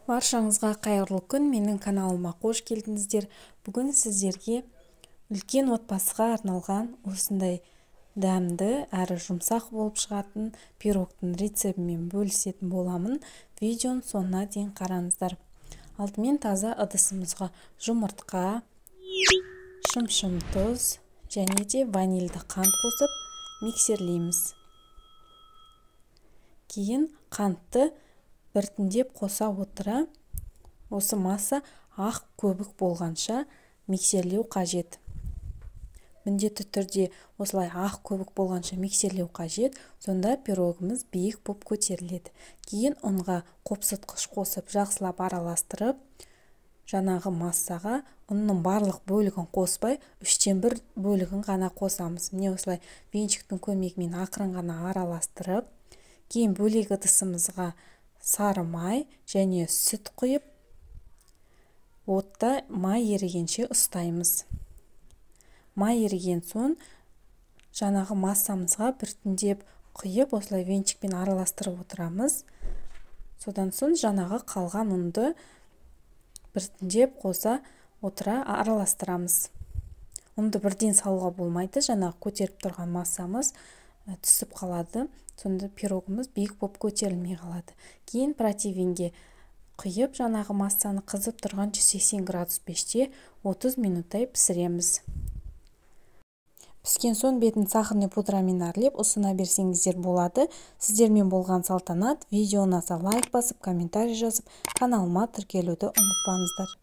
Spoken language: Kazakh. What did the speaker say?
Баршаңызға қайырлы күн, менің каналыма қош келдіңіздер. Бүгін сіздерге үлкен отбасыға арналған осындай дәмді әрі жұмсақ болып шығатын пирогтың рецептімен бөлісетін боламын. Видеоның соңына дейін қараңыздар. Алдымен таза ыдысымызға жұмыртқа, шымшым тұз және де ванильді қант қосып миксерлейміз. Кейін қантты біртіндеп қоса отыра, осы масса ақ көбік болғанша миксерлеу қажет. Міндетті түрде осылай ақ көбік болғанша миксерлеу қажет, сонда пирогымыз биік боп көтеріледі. Кейін ұнға қопсытқыш қосып жақсылап араластырып, жаңағы массаға ұнның барлық бөлігін қоспай, 1/3 бөлігін ғана қосамыз. Міне осылай венчиктің көмегімен ақырын ғана араластырып, кейін бөлек ыдысымызға сары май және сүт құйып, отта май ерігенше ұстаймыз. Май еріген соң жаңағы массамызға біртіндеп құйып, осылай венчикпен араластырып отырамыз. Содан соң жаңағы қалған ұнды біртіндеп қоса отыра араластырамыз. Ұнды бірден салуға болмайды, жаңағы көтеріп тұрған массамыз түсіп қалады. Сонда пирогымыз биік болып көтерілмей қалады. Кейін противенге құйып, жаңағы массаны қызып тұрған 180 градус пеште 30 минуттай пісіреміз. Піскен соң бетін сахарный пудрамен әрлеп, ұсына берсеңіздер болады. Сіздермен болған Салтанат. Видео ұнаса лайк басып, комментарий жазып, каналыма тіркелуді ұмытпаңыздар.